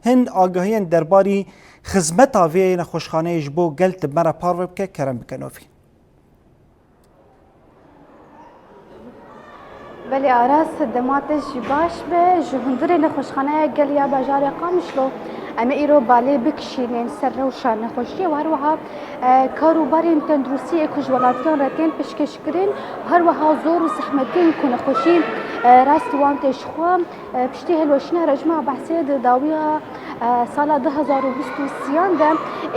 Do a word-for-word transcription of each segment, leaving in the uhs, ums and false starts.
Hin agahiyên derbarî xizmeta vê nexweşxaneyê ji bo gel tu bi me re parve bike, kerem bike novî. Belê Aras, dema te jî baş be. Ji hundirê nexweşxaneya gel ya bajarê Qamişlo, em ê îro balê bikişînin ser rewşa nexweşiyê û her wiha, e, kar û barên tenduristiyê ku ji welatiyan re tên pêşkêşkirin û her wiha zor û zehmetiyên ku nexweşî, e, rastî wan tê ji xwe. E, piştî hilweşîna rejima behsê di dawiya, e, sala du hezar û bîst û sêyan de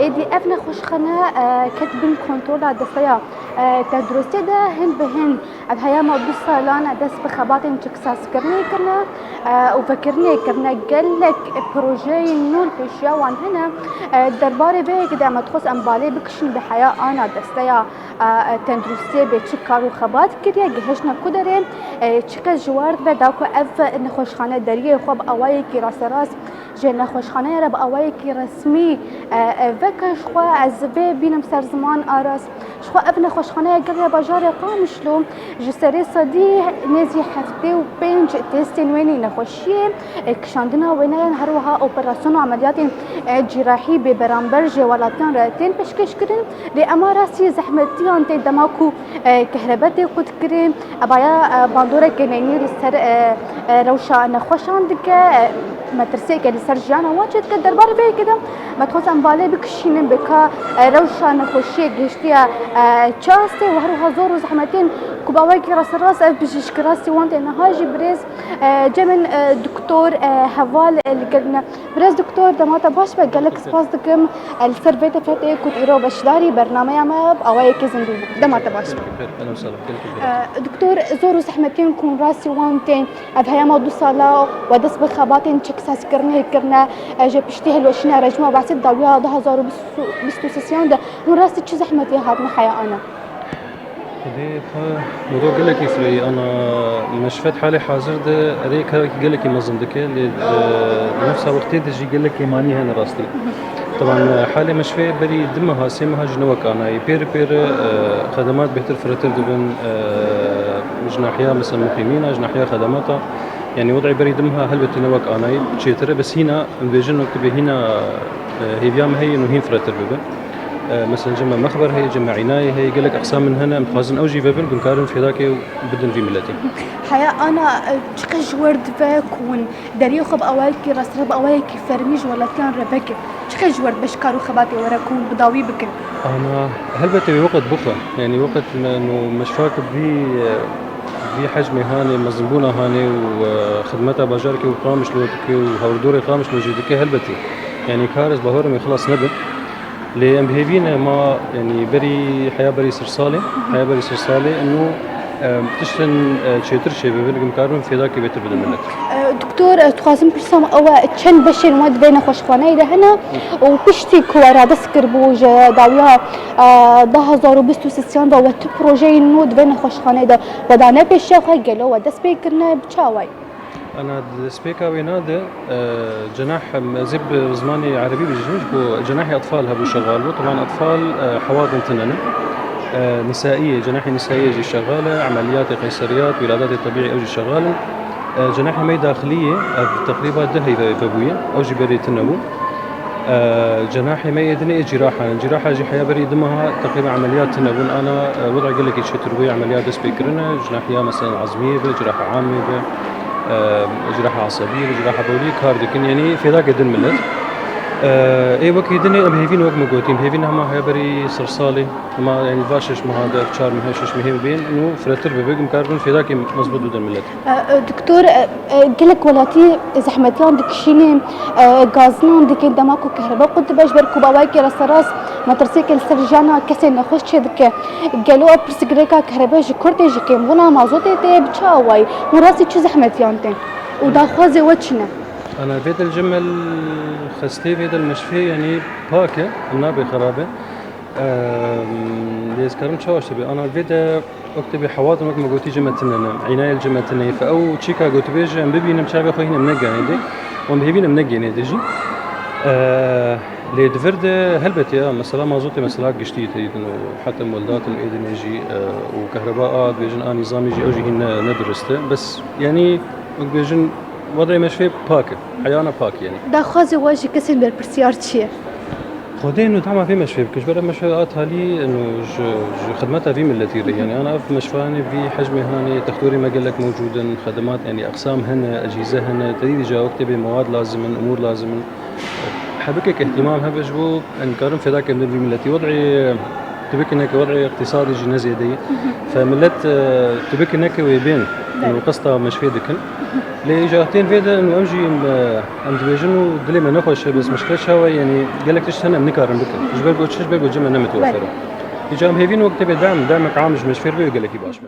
êdî ev nexweşxane, e, ket bin kontrola desteya, e, tenduristiyê de. Hin bi hin ev heyama du salan e dest bi xebatên çeksazkirinê kirine, e, û vekirinê kirine. Gelek projeyên nû li pêşiya wan hene. E, derbarê vê yekê de me dixwest em balê bikişin bi heya ana desteya, e, tenduristiyê bê çi kar û xebat kiriye, gihiştine ku derê, e, çiqas ji war dibe da ku ev nexweşxane deriyê xwe bi awayekî rasterast ji nexweşxaneya re bi awayekî resmî, e, e, veke. Ji xwe ez vê bînim ser ziman Aras. Ji xwe ev nexweşxaneya gel ya bajarê Qamişlo ji serê sedî nêzî heftê û pênc testên wênî nexweşiyê, e, kişandina wêneyan, her wiha operasyon û emeliyatên, e, cîrahî bê beramber ji welatiyan re tên pêşkêşkirin. Lê ema rastî zehmetiyan tê dema ku, e, kehrebe tê qutkirin, evaya, e, bandoreke neyînî li ser, e, e, rewşa nexweşan dike, e, metirsiyeke li ser jiyana wan çêdike. Derbarê vê yekê de me dixwest em balê bikişînin, bê ka, e, rewşa nexweşiyê gihiştiye, e, çi astê û her wiha zor û zehmetên ku bi awayekî rasterast ev bijîşk rastî wan tê niha jî birêz, e, cem min, e, doktor, e, Heval, e, li gel me. Birêz doktor, dema te baş be, gelek spas dikim, e, li ser vê defetê ku tu îro beşdarî bernameya me bi awayekî zindî bû. Dema te baş be. Gelek xêr, ehlen we sehlen, gelek xêr. E, doktor, zor û zehmetiyên ku rastî wan tên, ev heyama du sala we dest bi xebatên çeksazkirinê kirine, e, ji piştî hilweşîna rejîma Behsê di dawiya du hezar û bîst û sêyan de, hûn rastî çi zehmetê hatine heya ana? Xwedê xwe moro gelekî fireyî ana meşfet halê hazir de erê karekî gelekî mezin dike, lê, e, di nefsa wextê de jî gelekî manî hene rastî. Teban, e, halê meşfê berî du meha, sê meha jî ne wek anayî. Pêr pêr, e, xedemat bêhtir firehtir dibin, e, ji nahiya mesela muqîmîna, ji nahiya xedemata. Yanî wed'ê berî du meha helbetî ne wek anayî, çêtir e, bes hîna em dibêjin wek dibê hîna, e, hêviya me heye û hîn firehtir bibe. E, mesela cem me mexber heye, cem me înayê heye, gelek eqsamên hene, em dixwazin ew jî vebin, ku em karin fêdakê bidin vî miletî. Heya ana, e, çiqas ji wer dibe ku hûn deriyê xwe bi awayekî rastî, bi awayekî fermî ji welatiyan re vekin? Çiqas ji wer dibe ji kar û xebatê we re ku hûn bi dawî bikin? Ana, helbetê wê weqt bixwe. Yanî weqt me, no meşfak vî, e, vî hecmê hanê, mezinbûna hanê û, e, xidmeta bajarekê û Qamişlo dike û hewrdorê Qamişlo jî dike, helbetî. Yanî kar ez bawer im wê xilas nebe. Lê em bi hêvî ne, ma, yanî berî, heya berî sirsalê, heya berî sirsalê, ino, e, tiştin, e, çêtir çêbibin, ku em karibin fêdakê bêtir bidin milet. E, doktor, e, dixwazim pirsam ew e, çend beşên we di vê nexweşxaneyê de hene û piştî ku we radest kiribû ji dawiya, e, du hezar û bîst û sêyan ve we tu projeyên nû di vê nexweşxaneyê de we dane pêşiya xwe, gelo we dest pê kirine, bi çi awayî? Ana di destpêka wêna de, e, cenah, em, ez ê bi zimanê erebî bijîm, ji bo cenahê etfal hebû şexal bû. Teban etfal, e, hewadin tune ne. E, nisaiyê, cenahê nisaiyê jî şexal e, emeliyatê qeyseriyat, wîladatê tebîî ew jî şexal in. E, cenahê me yê daxiliyê, ev teqrîba du heyve vebûye, ew jî berê tune bû. E, cenahê me yê dinê ê cîrahan in. Cîraha jî heya berî du meha teqrîben emeliyat tune bûn. Ana, e, wed'ê gelekî çêtir bûye, emeliyat dest pê kirine. Ji nahiya mesela ezmiyê be, cîraha amê be, e, cîraha esebiyê be, cîraha bewliyê kar dikin. Yanî fêdakê din milet. E, ê wekî dinê em hêvîn wek me gotî, em hêvîn hema heya berî sirsalê. Hema, yanî, va şeş meha de, ev çar mehe, şeş mehê bên, û firehtir bibe, em karibin fêdakê mezbût bidin milet. E, e, doktor, e, e, gelek welatî zehmetiyan dikişînin, e, gazinan dikin, dema ku kehrebe qut dibe, ji ber ku bi awayekî rasterast metirsiyeke li ser jiyana kesên nexweş çêdike. Gelo ev pirsgirêka kehrebe ji kur tê, ji kêmbûna mazotê tê, bi çi awayî? Hûn rastî çi zehmetiyan tên? Û daxwazê we çi ne? Ana vê de li cem me li xestê, vê de li meşfê, yanî pak e, em nabê xerabe. Em, lê ez karim çawa ştê bê? Ana vê de wek tê bê hewadin, wek me gotî, cem me tune ne. Înayê li cem me tune ye. Fe ew çîka gotibê jî em bibînin, çavê xwe hîn em neganê dê. Em bihêvîn em neganê dê jî. E, lê di vir de helbet ya, mesela mazotê mesela giştî tê didin û heta weldatin ê dinê jî, e, û kehreba a dibêjin a nîzamî jî ew jî hîn ne, ne dirist e. Bes, yanî wek dibêjin, Wedê meşfê pak e. Heyana pak yani. Daxwazê we ji kesên berpirsiyar çi ye? Xwedê inu dema vê meşfê bikin. Ji ber meşfê a talî inu ji, ji xidmeta vî milletî re. Yani ana ev meşfanê vî hecmê hanê, textorê me gelek mewcûd in, xedimat, yani eqsam hene, ecîze hene, tedî dî ja wekte bê mewad lazim in, umûr lazim in. Hebikek îhtîmam hebe ji bo em karin fêda kem din vî milletî. Wed'ê tu bikineke wed'ê îqtîsadî jî ne zêde ye. Fe millet, e, tu bikineke wê bên. Belê. Û qesta meşfê dikin. Lê îja tên vê de û em jî, e, em dibêjin û dilê me nexweş e, bes mişkile çawa, yani gelek tişt hene em nikarin bikin. Ji ber ku çi, ji ber ku cem me ne mitwefer e. Belê. Îja em hêvîn wekte bê dem, demek am ji meşfê re bê gelekî baş be.